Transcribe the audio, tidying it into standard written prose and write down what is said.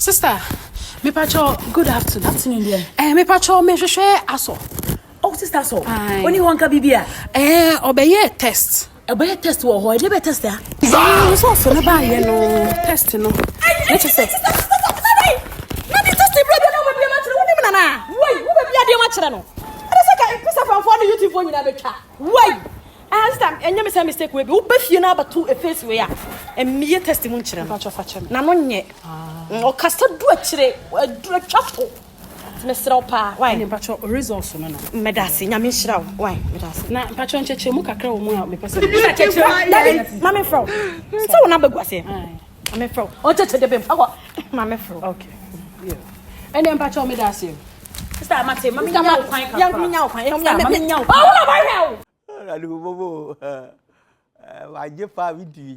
Sister, mepakyɛw, good afternoon. Afternoon deɛ. Mepakyɛw, mehwehwɛ Asɔ. Oh, sister Asɔ. Aye. Oni wɔn ka biribi a? Ɔbɛyɛ test. Ɛbɛyɛ test wɔ hɔ. Ɛdeɛ bɛ test a? Results no baayɛ no, test no. Ne kyɛ sɛ. Na de test bra bi na wobɛbia ma kyerɛ wonim nana. Wei, wobɛbia deɛ ma kyerɛ no. Ɛde sɛ ka pisa fanfoɔ ne YouTube foɔ nyinaa bɛtwa. Wei. Ah, sister, ɛnyɛ me sɛ mistake wei bi. Wobɛ fie na abɛto e face wei a. Ɛmmie test mu nkyerɛ no. Mepakyɛw, fa kyɛ me. Na no nyɛ. Ɔkasa du akyire, aduru atwa to. Mesrɛ wo paa. Wai. Ɛne mepakyɛw, results no na. Meda ase, Nyame nhyira wo. Wai, meda ase. Na mepakyɛw, nkyɛkyɛ mu kakra wɔ mu a mepɛ sɛ. Kyerɛkyerɛ. Dabi, ma me frɛ wo. Sɛ wo na bɛgu aseɛ. Aye. Ma me frɛ wo. Ɔnkyɛkyɛ de bɛm. Akɔ. Ma me frɛ wo. Okay. Yeah. Ɛne mepakyɛw, meda ase. Sister, mate, ma me Sister, nya wo kwan kakra. Yɛn me nya wo kwan. Sister, ma me nya wo Oh, wo na bɛhwɛ wo. Awurade hu mmɔbɔ o. Wagye fa a mentumi.